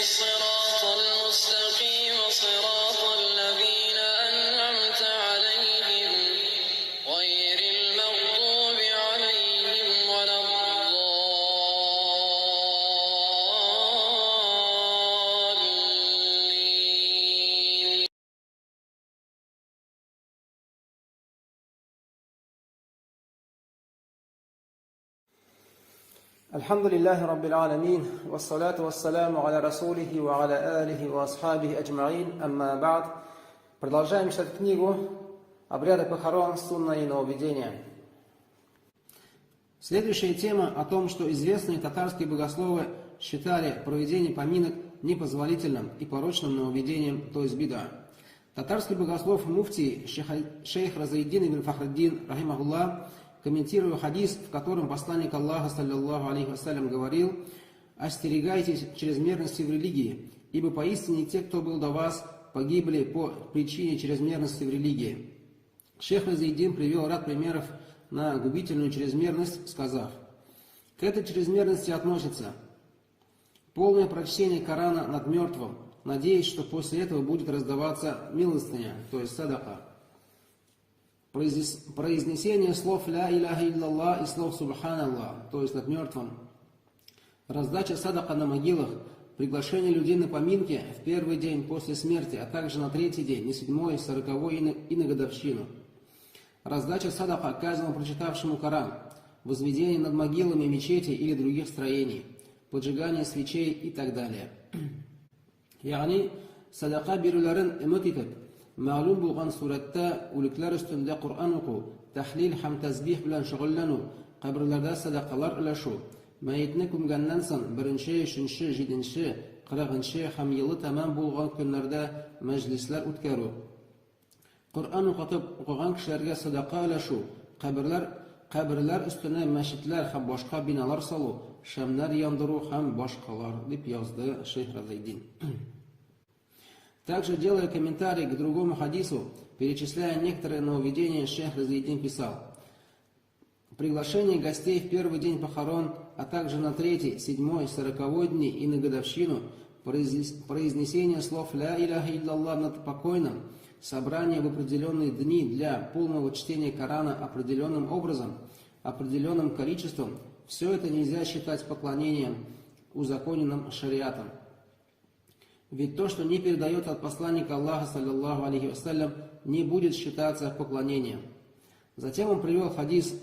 الصراط المستقيم صراط الذين أنعمت عليهم غير المغضوب عليهم ولا الضالين. الحمد لله رب العالمين والصلاة والسلام على رسوله وعلى آله وأصحابه أجمعين أما بعد. Продолжаем читать книгу «Обряды похорон, сунна и нововведения». Следующая тема о том, что известные татарские богословы считали проведение поминок непозволительным и порочным нововведением, то есть бида. Татарский богослов муфтий шейх Разаиддин ибн Фахраддин, رحمه الله, комментируя хадис, в котором посланник Аллаха, صلى الله عليه وسلم, говорил: «Остерегайтесь чрезмерности в религии, ибо поистине те, кто был до вас, погибли по причине чрезмерности в религии». Шейх Разаиддин привел ряд примеров на губительную чрезмерность, сказав: к этой чрезмерности относится полное прочтение Корана над мертвым, надеясь, что после этого будет раздаваться милостыня, то есть садака, произнесение слов «ля иляха иллаллах» и слов «субханаллах», то есть над мертвым, раздача садака на могилах, приглашение людей на поминки в первый день после смерти, а также на третий день, на седьмой, сороковой и на годовщину, раздача садака каждому прочитавшему Коран, возведение над могилами мечети или других строений, поджигание свечей и так далее. Ягъни, садака бирүләрен өмет итеп, мәгълүм булган сурәттә үлекләр өстендә Коръән уку, тәхлил һәм тәсбих белән шөгыльләнү, каберләрдә садакалар өләшү, мәетне күмгәннән соң беренче, өченче, җиденче, кырыгынчы һәм елы тәмам булган көннәрдә мәҗлесләр үткәрү, Коръән укытып укыган кешеләргә садака өләшү, каберләр каберләр өстенә мәчетләр һәм башка биналар салу, шәмнәр яндыру һәм башкалар, дип язды шейх Разайдин. Также, делая комментарий к другому хадису, перечисляя некоторые нововведения, шейх Разаиддин писал: приглашение гостей в первый день похорон, а также на третий, седьмой, сороковой дни и на годовщину, произнесение слов «Ля иляха иллаллах» над покойным, собрание в определенные дни для полного чтения Корана определенным образом, определенным количеством, все это нельзя считать поклонением, узаконенным шариатом. Ведь то, что не передается от посланника Аллаха, صلى الله عليه وسلم, не будет считаться поклонением. Затем он привел хадис,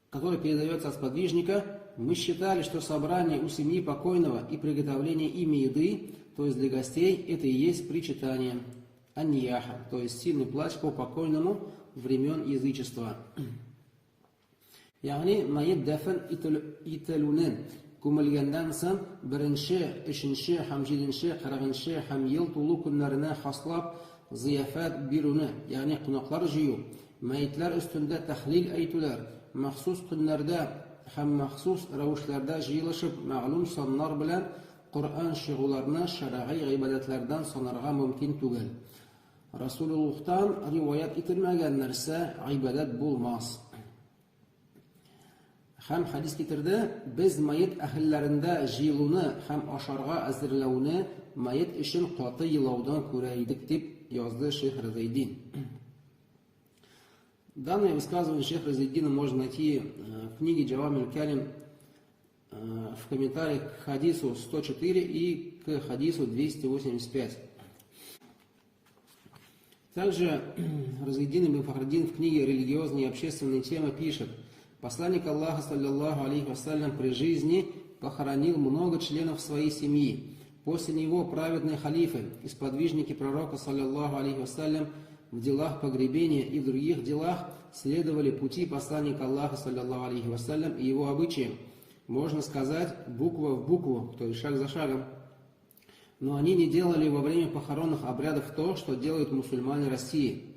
который передается от сподвижника: мы считали, что собрание у семьи покойного и приготовление ими еды, то есть для гостей, это и есть причитание аннияха, то есть сильный плач по покойному времен язычества. Ягъни мәет дәфен ителүнең күмелгәннән соң беренче, өченче һәм җиденче, кырыгынчы һәм ел тулу көннәренә хаслап зыяфәт бирүне, ягъни кунаклар җыю, мәетләр өстендә тәхлил әйтүләр, махсус көннәрдә һәм махсус рәвешләрдә җыелышып мәгълүм саннар белән Коръән чыгуларны шәрәгый гыйбадәтләрдән санарга мөмкин түгел. Расулуллаһтан риваять ителмәгән нәрсә гыйбадәт булмас. Һәм хәдис китерде: без мәет әһелләрендә җыелуны һәм ашарга әзерләүне мәет өчен каты елаудан күрә идек, дип язды шейх Разайдин. Данное высказывание шейха Разайдина можно найти в книге Джавамиль Калим в комментариях к хадису 104 и к хадису 285. Также Разайдин ибн Фахраддин в книге «Религиозные и общественные темы» пишет: посланник Аллаха, صلى الله عليه وسلم, при жизни похоронил много членов своей семьи. После него праведные халифы и сподвижники пророка, صلى الله عليه وسلم, в делах погребения и в других делах следовали пути посланника Аллаха, صلى الله عليه وسلم, и его обычаям. Можно сказать, буква в букву, то есть шаг за шагом. Но они не делали во время похоронных обрядов то, что делают мусульмане России.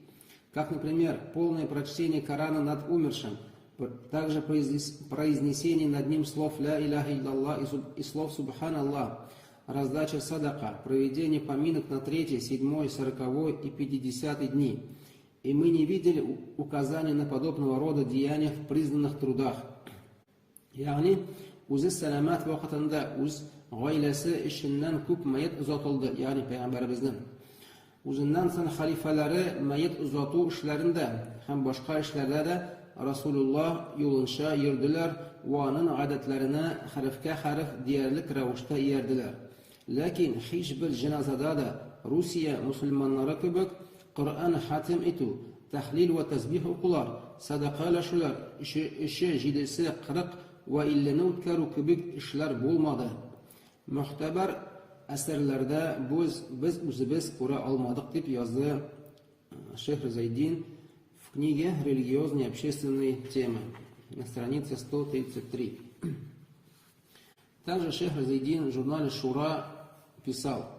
Как, например, полное прочтение Корана над умершим, также произнесение над ним слов «Ля иляха иллаллах» и слов «Субханаллах», раздача садака, проведение поминок на третий, седьмой, сороковой и пятидесятый дни. И мы не видели указания на подобного рода деяния в признанных трудах. Ягъни, үзе сәламәт вакытында үз гаиләсе эченнән күп мәет озатылды, ягъни пәйгамбәребезнең. Үзеннән соң хәлифәләре мәет озату эшләрендә һәм башка эшләрдә дә Расулуллаһ юлынча йөрделәр вә аның гадәтләренә хәрефкә-хәреф диярлек рәвештә иярделәр. Ләкин һичбер җеназада да Русия мөселманнары кебек Коръән хатем итү, тәһлил вә тәсбих укулар, сәдака өләшүләр, өче, өче, җидесе, 40 вә иллене үткәрү кебек эшләр булмады. Мөгътәбәр әсәрләрдә без, без үзебез күрә алмадык, дип язды шейх Резайдин в книге «Религиозные и общественные темы» на странице 133. Также шейх Резайдин в журнале «Шура» писал: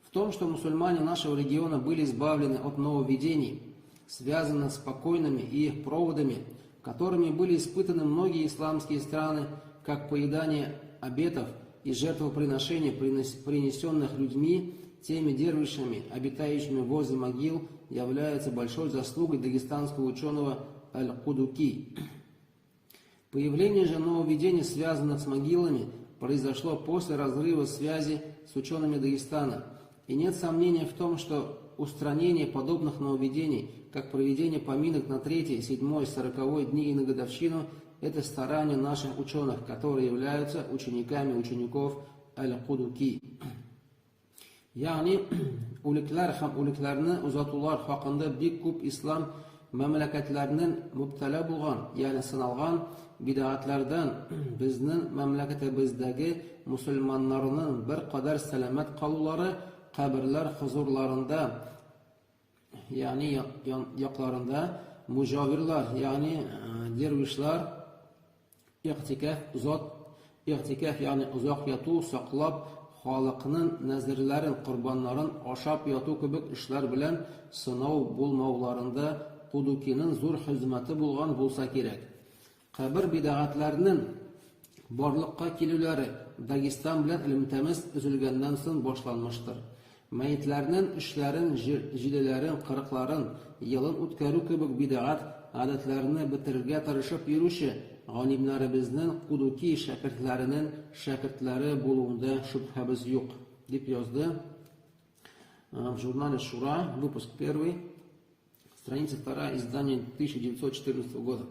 В том, что мусульмане нашего региона были избавлены от нововведений, связанных с покойными и их проводами, которыми были испытаны многие исламские страны, как поедание обетов и жертвоприношений, принесенных людьми, теми дервишами, обитающими возле могил, является большой заслугой дагестанского ученого Аль-Кудуки. Появление же нововведений, связанных с могилами, произошло после разрыва связи с учеными Дагестана. И нет сомнения в том, что устранение подобных нововведений, как проведение поминок на 3, 7, 40 дни и на годовщину, это старание наших ученых, которые являются учениками учеников Аль-Кудуки. Ягъни, үлекләр һәм үлекләрне озатулар хакында бик күп ислам мәмләкәтләренең мөбтәлә булган, ягъни сыналган бидәгатләрдән безнең мәмләкәтебездәге мөселманнарның беркадәр сәламәт калулары каберләр хозурларында, ягъни якларында муҗавирлар, ягъни дервишлар игътикаф озат игътикаф, ягъни озак яту, саклап, халыкның нәзерләрен, корбаннарын ашап яту кебек эшләр белән сынау булмауларында Кудукиның зур хезмәте булган булса кирәк. Кабер бидәгатләренең барлыкка килүләре Дагестан белән элемтәмез өзелгәннән соң башланмыштыр. Мәетләрнең өчләрен, җиделәрен, кырыкларын, елын үткәрү кебек бидәгать гадәтләрне бетерергә тырышып йөрүче галимнәребезнең Кудуки шәкертләренең шәкертләре булуында шөбһәбез юк, дип язды в журнале «Шура», выпуск 1, страница 2, издание 1914 года.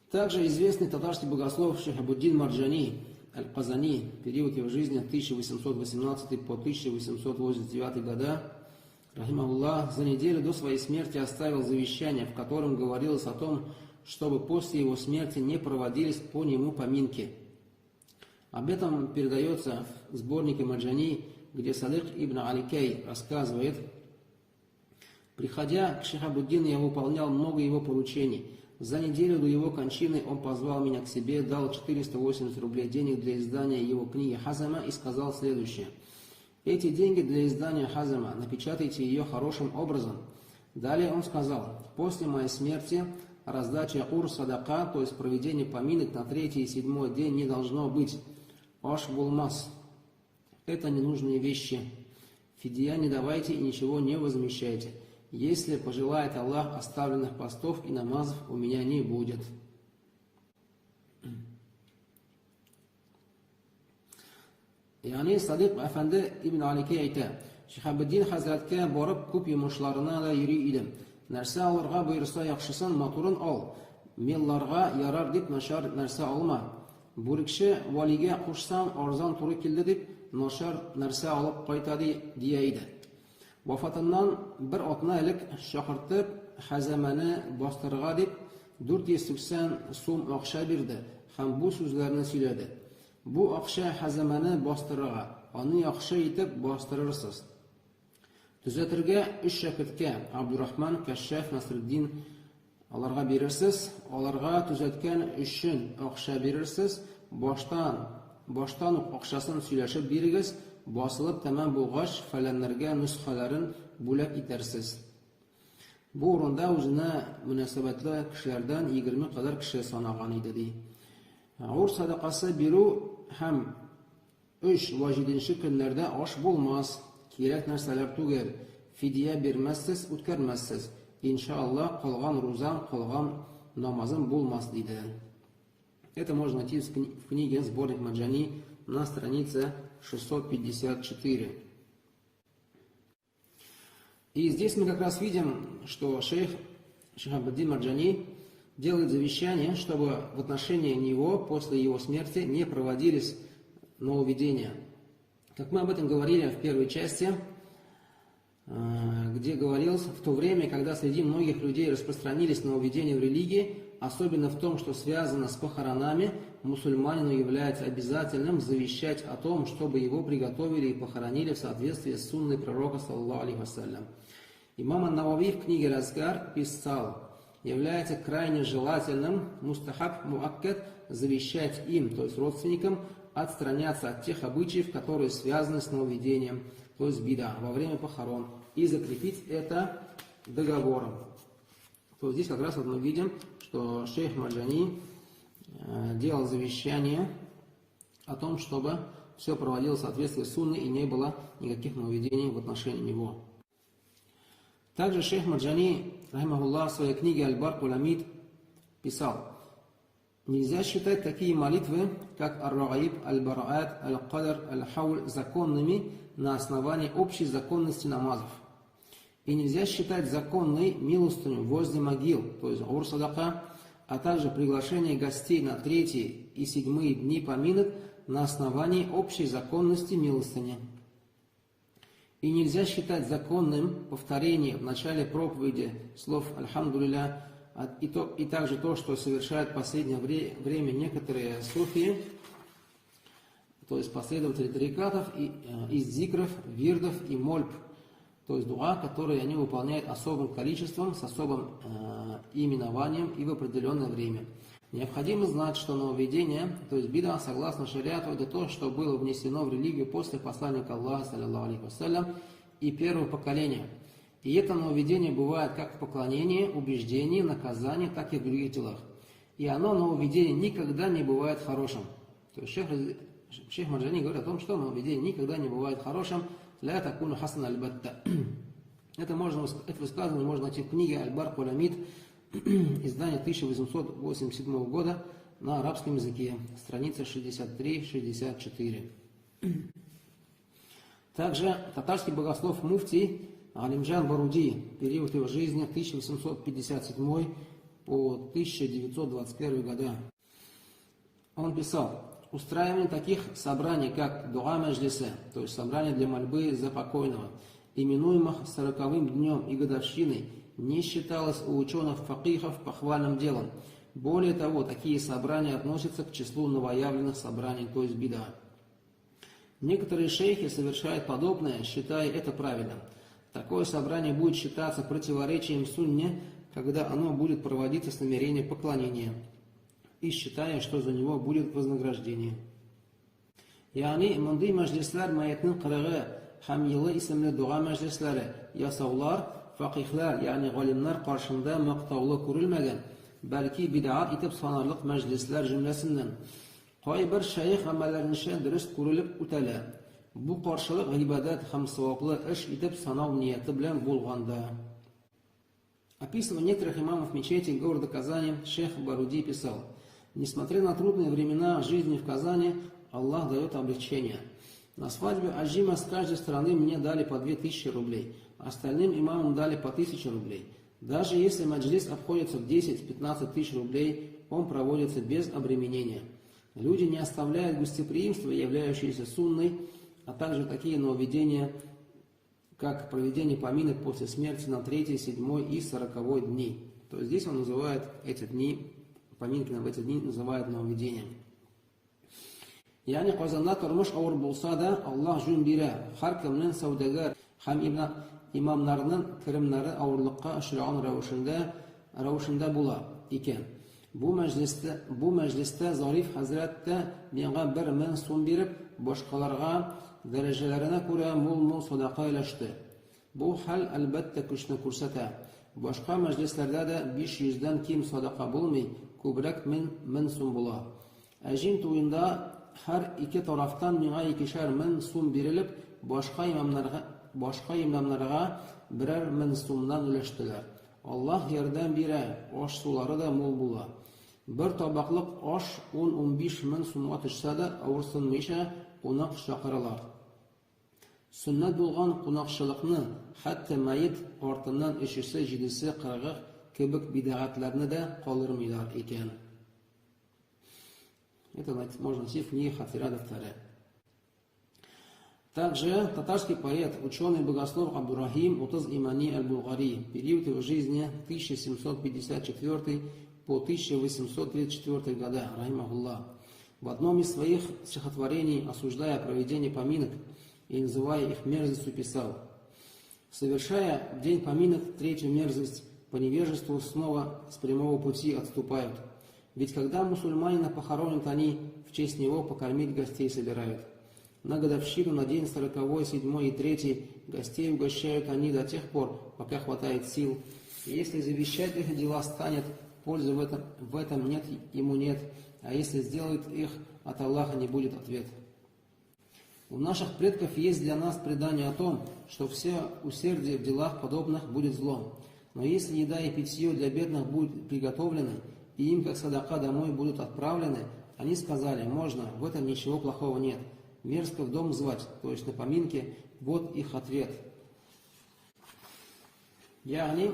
Также известный татарский богослов Шихабуддин Марджани Аль-Казани, период его жизни 1818 по 1889 года, рахимахуллах, за неделю до своей смерти оставил завещание, в котором говорилось о том, чтобы после его смерти не проводились по нему поминки. Об этом передается в сборнике Марджани, где Садык ибн Аликей рассказывает: «Приходя к Шихабуддину, я выполнял много его поручений. За неделю до его кончины он позвал меня к себе, дал 480 рублей денег для издания его книги Хазама и сказал следующее: «Эти деньги для издания Хазама, напечатайте ее хорошим образом». Далее он сказал: «После моей смерти раздача ур-садака, то есть проведение поминок на 3 и 7 день, не должно быть. Аш булмас. Это ненужные вещи. Фидия не давайте и ничего не возмещайте. Если пожелает Аллах, оставленных постов и намазов у меня не будет». Ягъни Садык әфәнде ибн Аликей әйтә: Шиһабетдин хәзрәткә барып күп йомышларына да йөри идем. Нәрсә алырга боерса, яхшысын, матурын ал. Мелларга ярар дип начар нәрсә алма. Бүрекче Валигә кушсаң, арзан туры килде дип, начар нәрсә алып кайта ди, дия иде. Вафатыннан бер атна элек чакыртып, Хәзәмәне бастырырга дип 480 сум акча бирде һәм бу сүзләрне сөйләде: «Бу акча Хәзәмәне бастырырга, аны яхшы итеп бастырырсыз. Төзәтергә өч шәкерткә, Абдурахман, Кәшшаф, Насретдин, аларга бирерсез, аларга төзәткән өчен акча бирерсез, баштан, баштан ук акчасын сөйләшеп бирегез, басылып тәмам булгач, фәләннәргә нөсхәләрен бүләк итәрсез». Бу урында үзенә мөнәсәбәтле кешеләрдән 20 кадәр кеше санаган иде, ди. Гур сәдакасы бирү һәм 3 вә 7 көннәрдә аш булмас, кирәк нәрсәләр түгел, фидия бирмәссез, үткәрмәссез. Иншалла, кылган рузам, кылган намазым булмас, диде. Это можно найти в книге «Сборник Марджани» на странице 654. И здесь мы как раз видим, что шейх Шихабуддин Марджани делает завещание, чтобы в отношении него после его смерти не проводились нововведения. Как мы об этом говорили в первой части, где говорилось, в то время, когда среди многих людей распространились нововведения в религии, особенно в том, что связано с похоронами, мусульманину является обязательным завещать о том, чтобы его приготовили и похоронили в соответствии с сунной пророка, саллаллаху алейхи вассалям. Имам ан-Навави в книге «Разгар» писал, является крайне желательным мустахаб муаккад завещать им, то есть родственникам, отстраняться от тех обычаев, которые связаны с нововведением, то есть бида, во время похорон, и закрепить это договором. То есть здесь как раз вот мы видим, что шейх Марджани делал завещание о том, чтобы все проводилось в соответствии с сунной и не было никаких нововведений в отношении него. Также шейх Марджани, рахимахуллах, в своей книге «Аль-Барк уль-Амид» писал: нельзя считать такие молитвы, как Ар-Рагаиб, Аль-Бараат, Аль-Кадр, Аль-Хауль законными на основании общей законности намазов. И нельзя считать законной милостыню возле могил, то есть гур садака, а также приглашение гостей на третьи и седьмые дни поминок на основании общей законности милостыни. И нельзя считать законным повторение в начале проповеди слов «Альхамдулилля», и также то, что совершают в последнее время некоторые суфии, то есть последователи тарикатов, из зикров, вирдов и мольб, то есть дуа, которые они выполняют особым количеством, с особым именованием и в определенное время. Необходимо знать, что нововведение, то есть бида, согласно шариату, это то, что было внесено в религию после посланника Аллаха, саллаллаху алейхи вассалям, и первого поколения. И это нововведение бывает как в поклонении, убеждении, наказании, так и в других делах. И оно, нововведение, никогда не бывает хорошим. То есть шейх Марджани говорит о том, что нововведение никогда не бывает хорошим. Ля такуну хасан аль-батта. Это высказывание можно найти в книге «Аль-Барк уль-Амид», издание 1887 года на арабском языке, страница 63-64. Также татарский богослов муфтий Алимджан Баруди, период его жизни 1857 по 1921 года. Он писал: устраивание таких собраний, как дуа маджлиса, то есть собрание для мольбы за покойного, именуемых 40-м днем и годовщиной, не считалось у ученых-факихов похвальным делом. Более того, такие собрания относятся к числу новоявленных собраний, то есть бида. Некоторые шейхи совершают подобное, считая это правильным. Такое собрание будет считаться противоречием сунне, когда оно будет проводиться с намерением поклонения и считая, что за него будет вознаграждение. Ягъни мондый мәҗлесләр мәетнең кырыгы һәм елы исемле дога мәҗлесләре ясаулар факихлар, ягъни галимнар каршында мактаулы күрелмәгән, бәлки бидъат итеп санарлык мәҗлесләр җөмләсеннән. Кайбер шәех гамәлләренчә дөрес күрелеп үтәлә. Бу каршылык гыйбадәт һәм саваплы эш итеп санау нияте белән булганда. Описывая некоторых имамов мечети города Казани, шейх Баруди писал: несмотря на трудные времена жизни в Казани, Аллах дает облегчение. На свадьбе Аджима с каждой стороны мне дали по 2000 рублей, остальным имамам дали по 1000 рублей. Даже если маджлис обходится в 10-15 тысяч рублей, он проводится без обременения. Люди не оставляют гостеприимства, являющиеся сунной, а также такие нововведения, как проведение поминок после смерти на 3, 7 и 40 дни. То есть здесь он называет эти дни, поминки в эти дни называют нововведением. Ягъни Казанда тормыш авыр булса да, Аллаһ җүн бирә. Һәркемнең сәүдәгәр һәм имамнарның керемнәре авырлыкка очраган рәвешендә була икән. Бу мәҗлестә Зариф хәзрәт тә миңа 1000 сум биреп, башкаларга дәрәҗәләренә күрә мул-мул садака өләште. Бу хәл әлбәттә көчне күрсәтә. Башка мәҗлесләрдә дә 500дән ким садака булмый, күбрәк 1000 сум була. Әҗим туенда һәр ике тарафтан миңа 2,000 сум бирелеп, башка имамнарга 1,000 сумнан өләштеләр. Аллаһ ярдәм бирә, аш сулары да мул була. Бер табаклык аш ун-унбиш мең сумга төшсә дә, авырсынмыйча, кунак чакыралар. Сөннәт булган кунакчылыкны, хәтта мәет артыннан өчесе, җидесе, кырыгы кебек бидәгатьләрне дә калдырмыйлар икән. Это можно найти в книге Хатира Дафтаре. Также татарский поэт, ученый-богослов Абдурахим Утыз Имани аль-Булгари, период его жизни 1754 по 1834 года, рахимахуллах, в одном из своих стихотворений, осуждая проведение поминок и называя их мерзостью, писал: «Совершая день поминок третью мерзость, по невежеству снова с прямого пути отступают. Ведь когда мусульманина похоронят они, в честь него покормить гостей собирают. На годовщину, на день 40-й, 7-й и 3-й гостей угощают они до тех пор, пока хватает сил. И если завещать их дела станет, пользы в этом нет, ему нет, а если сделает их, от Аллаха не будет ответ. У наших предков есть для нас предание о том, что все усердие в делах подобных будет злом. Но если еда и питье для бедных будут приготовлены, и им, как садака, домой будут отправлены, они сказали, можно, в этом ничего плохого нет. Мерзко в дом звать, то есть на поминки, вот их ответ. Ягъни,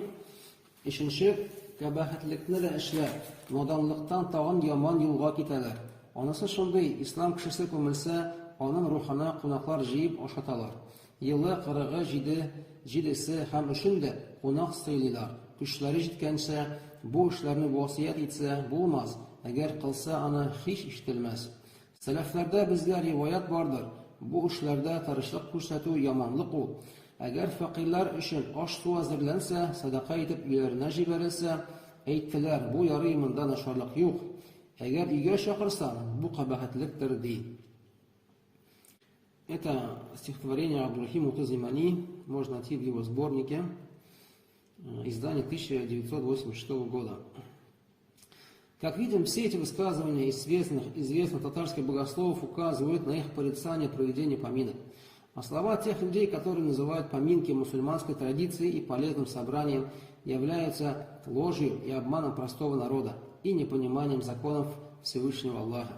өченче кабахәтлекне дә эшләп, наданлыктан тагын яман юлга китәләр. Анысы шундый, ислам кешесе күмелсә, аның рухына кунаклар җыеп ашаталар. Елы, кырыгы, җиде, җидесе һәм өчен дә кунак сыйлыйлар. Көчләре җиткәнчә, бу эшләрне васыять итсә, булмас, әгәр кылса, аны һич ишетелмәс. Сәләфләрдә безгә риваять бардыр, бу эшләрдә тырышлык күрсәтү яманлык ул. Әгәр фәкыйрьләр өчен аш-су әзерләнсә, сәдака итеп өйләренә җибәрелсә, әйттеләр, бу ярый, монда начарлык юк. Әгәр өйгә чакырсаң, бу кабахәтлектер, ди. Это стихотворение Абдурахима Утыз Имани можно найти в его сборнике, издание 1986 года. Как видим, все эти высказывания известных татарских богословов указывают на их порицание проведения поминок. А слова тех людей, которые называют поминки мусульманской традицией и полезным собранием, являются ложью и обманом простого народа и непониманием законов Всевышнего Аллаха.